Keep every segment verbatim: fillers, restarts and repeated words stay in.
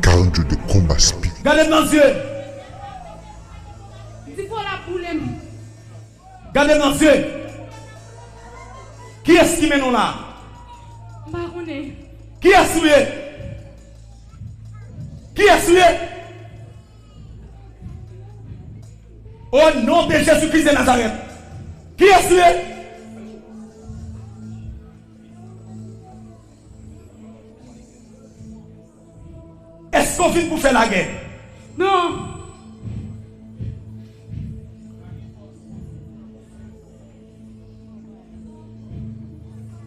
Quarante jours de combat spirituel. Gade m nan zye. Di fò l ap boule m. Gade m nan zye. Kiyès ki mennen w la? M pa konnen. Kiyès ou ye? Kiyès ou ye? O non de Jezi Kris de Nazarèt. Kiyès ou ye? Èske w vin pou fè lagè? Non.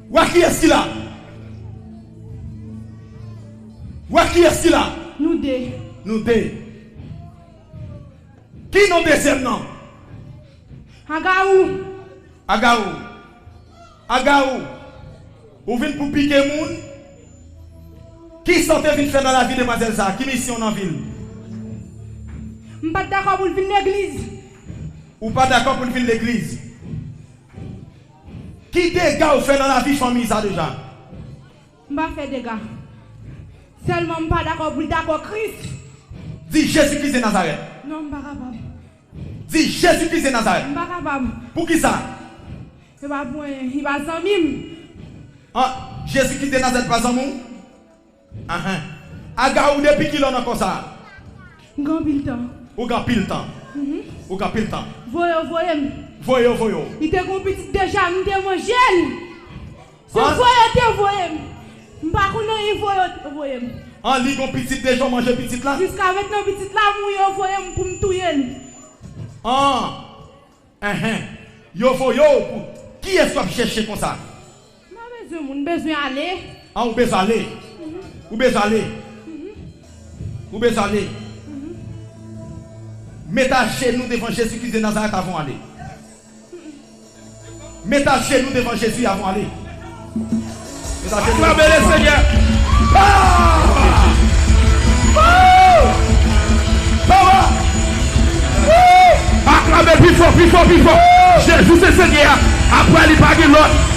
W a kiyès ki la? W a kiyès ki la? Nou de. Nou de. Ki non dezyèm nan? Agawou. Agawou. Agawou. Ou vin pou pike moun? Kisa w te vin fè nan lavi demwazèl sa a? Ki misyon w nan vi l? M pa t dakò pou l vin legliz. Ou pa dakò pou l vin legliz? Ki dega ou fè nan lavi fanmi sa deja? M pa fè dega. Sèlman m pa dakò pou l dakò Kris. Di Jezi Kris de Nazarèt. Non, m pa kapab. Di Jezi Kris de Nazarèt. M pa kapab. Poukisa? Se pa pou anyen. Li pa zanmi m. An, Jezi Kris de Nazarèt pa zanmi w? Ahan. Agawou depi kilè w nan kò sa a? M gen anpil tan. Ou gen anpil tan. Ou gen anpil tan. Voye yo voye m. Voye yo voye w. Li te gen yon pitit deja, m te manje l. Se voye yo te voye m. M pa konn anyen, voye yo te voye m. An, li gen yon pitit deja, w manje pitit la? Jiska mentnan pitit la mouri, yo voye m pou m touye l. An. Enhen. Yo voye w pou. Kiyès w ap chèche konsa? M pa bezwen moun, m bezwen ale. An, ou bezwen ale? Ou bezwen ale? Ou bezwen ale? Met ajenou devan Jezi Kris de Nazarèt avan w ale. Met ajenou devan Jezi avan w ale. Met ajenou. Aklame Lesenyè. Ah! Woo! Power! Woo! Aklame pi fò, pi fò, pi fò. Jezi se Senyè a. Apre li pa gen lòt.